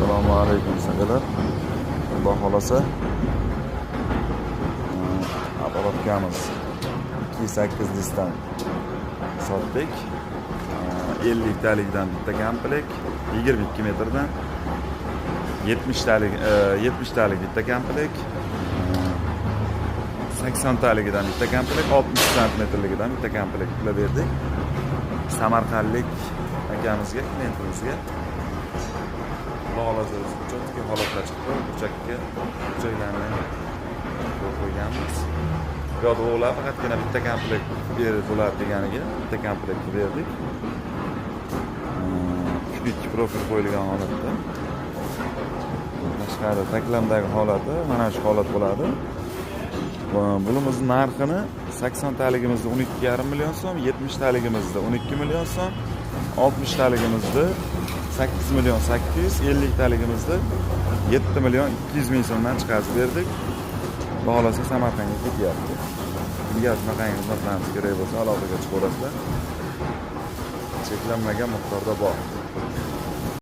Assalomu alaykum, sakalar. Xudo xohlasa, оборотка miz 2.8 listdan sotdik. 50 talikdan bitta komplekt, 22 metrdan 70 talik, 70 talik bitta komplekt, 80 taligidan bitta komplekt, 60 santimetrligidan bitta komplekt qilib berdik. Samarqandlik akamizga, klientimizga. Xudo xohlasa, чёткий holatda chiqdi. Burchakka burchaklarni qo'yib qo'yganmiz. Bu yoqda o'g'lar faqatgina bitta komplekt berib bo'ladi deganiga bitta komplekt berdik. Ikki profil qo'yilgan holatda. Tashqari taklamdagi holati mana shu holat bo'ladi. Bunimizni narxini 80 taligimizda 12,5 million so'm, 70 taligimizda 12 million so'm, 60 taligimizda 8 million 800, 50 taligimizda 7 million 200 ming so'mdan chiqarib berdik. Xudo xohlasa, Samarqandga ketyapti. Agar shunaqangi xizmatlarimiz kerak bo'lsa, aloqaga chiqaverasizlar. Cheklanmagan miqdorda bor.